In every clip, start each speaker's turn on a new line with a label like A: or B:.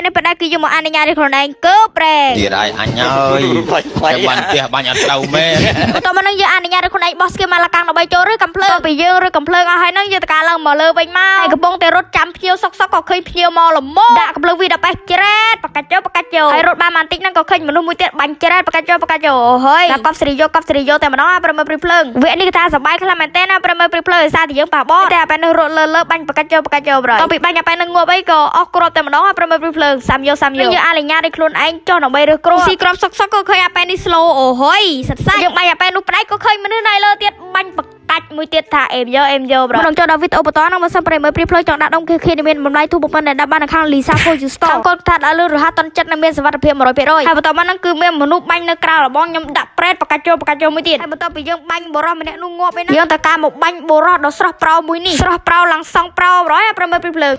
A: នេះប៉ុន្តែគឺយើងមកអនុញ្ញាតឲ្យខ្លួនឯងកើប្រេ
B: ទៀតហើយអញអើយតែបាញ់ផ្ទះបាញ់អត់ត្រូវមែន
A: បន្តមកនឹងយើងអនុញ្ញាតឲ្យខ្លួនឯងបោះស្គីម៉ាឡាកាំងដើម្បីចូលឬកំភ្លើងទៅពីយើងឬកំភ្លើងអស់ហើយនឹងយើងតការឡើងមកលើវិញមកហើយកំពុងតែរត់ចាំភ្ញៀវសុកសុកក៏ឃើញភ្ញៀវមកល្មមដាក់កំភ្លើងវីដល់បេះច្រែតបកាច់ចូលបកាច់ចូលហើយរត់បានបន្តិចហ្នឹងក៏ឃើញមនុស្សមួយទៀតបាញ់ច្រែតបកាច់ចូលបកាច់ចូលអូហើយដល់កប់សេរីយកកប់សេរីយកតែម្ដងប្រមើព្រីភ្លើងវគ្គនេះគឺថាសប្បាយខ្លាំងមែនតើណាប្រមើព្រីភ្លើងដោយសារតែយើងប៉ះបតែអាប៉ែនេះរត់លើលើបាញ់បកាច់ចូលបកាច់ចូលប្រយតពីបាញ់អាប៉ែនឹងងាប់អីក៏អស់គ្រាប់តែម្ដងប្រមើព្រីភ្លើងសាំយកសាំយកយើងអនុញ្ញាតឲ្យខ្លួនឯងចុះដើម្បីរើសគ្រាប់ស៊ីគ្រាប់សុកសុកក៏ឃើញអាប៉ែនេះ slow អូហើយសិតសាច់យើងបាញ់អាប៉ែនោះផ្ដាច់ក៏ឃើញមនុស្សណៃលើទៀតបាញ់បកាច់មួយទៀតថាអេមយកអេមយកប្រក្នុងចូលដល់វីដេអូបន្តនឹងមកសិនប្រិយមើលព្រីភ្លើងចង់ដាក់ដុំខៀខៀមានបំឡៃទូប៉ុណ្ណេះដាក់បាននៅខាង Lisa For You Store ខាងគាត់ថាដាក់លឿនរហ័សតន់ចិត្តនិងមានសុវត្ថិភាព100%ហើយបន្តមកហ្នឹងគឺមានមនុស្សបាញ់នៅក្រៅរបងខ្ញុំដាក់ប្រេតបកាច់ចូលបកាច់ចូលមួយទៀតហើយបន្ទាប់ពីយើងបាញ់បរោះម្នាក់នោះងាប់ឯណាយើងតើការមកបាញ់បរោះដ៏ស្រស់ប្រោមួយនេះស្រស់ប្រោឡើងសង់ប្រោប្រយប្រិយមើលព្រីភ្លើង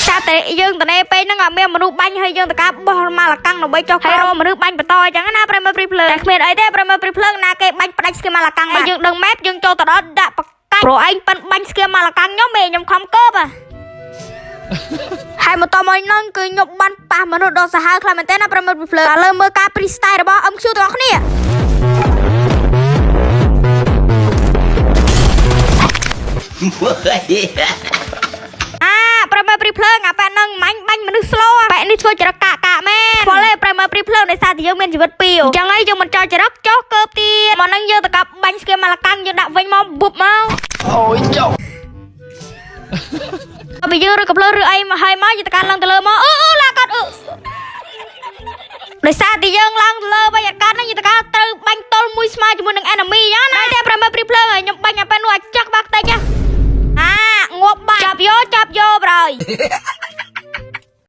A: ចាតែយើងតនេពេលហ្នឹងអត់មានមនុស្សបាញ់ហើយយើងតកាបោះម៉ាឡាកាំងដើម្បីចុះក្រោមមនុស្សបាញ់បន្តអញ្ចឹងណាប្រិមព្រីភ្លើងតែគ្មានអីទេប្រិមព្រីភ្លើងណាគេបាញ់ផ្ដាច់ស្គីម៉ាឡាកាំងហើយយើងដឹងម៉ែបយើងចូលទៅដល់ដាក់បកាច់ព្រោះឯងប៉ិនបាញ់ស្គីម៉ាឡាកាំងខ្ញុំឯងខ្ញុំខំកើបហើយមកតមកហ្នឹងគឺខ្ញុំបានប៉ះមនុស្សដ៏សាហាវខ្លាំងមែនទែនណាប្រិមព្រីភ្លើងឥឡូវមើលការ freestyle របស់ MQ ទាំងអស់គ្នា អាប្រមើព្រីភ្លើងអាប៉ែហ្នឹងមាញ់បាញ់មនុស្ស slow អាប៉ែនេះធ្វើចរិតកាកកាកមែនពលទេប្រមើព្រីភ្លើងដោយសារតែយើងមានជីវិតពីរអញ្ចឹងហើយយើងមិនចោលចរិតចុះកើបទៀតមកហ្នឹងយើងទៅកាប់បាញ់ស្គីម៉ាឡាកាំងយើងដាក់វិញមកបុបមក
B: អូយចុះ
A: ដល់ពេលយើងឬកំភ្លើងឬអីមកហើយមកយើងទៅកាឡើងទៅលើមកអឺអឺឡាកាត់អឺដោយសារតែយើងឡើងទៅលើវិញអាកាត់ហ្នឹងយើងទៅកាត្រូវបាញ់ទល់មួយស្មើជាមួយនឹង enemy អញ្ចឹងណាតែប្រមើព្រីភ្លើងហើយខ្ញុំបាញ់អាប៉ែនោះអាចចាក់បាក់តិចអាងាប់បាត់ចាប់យកចាប់យកប្រយ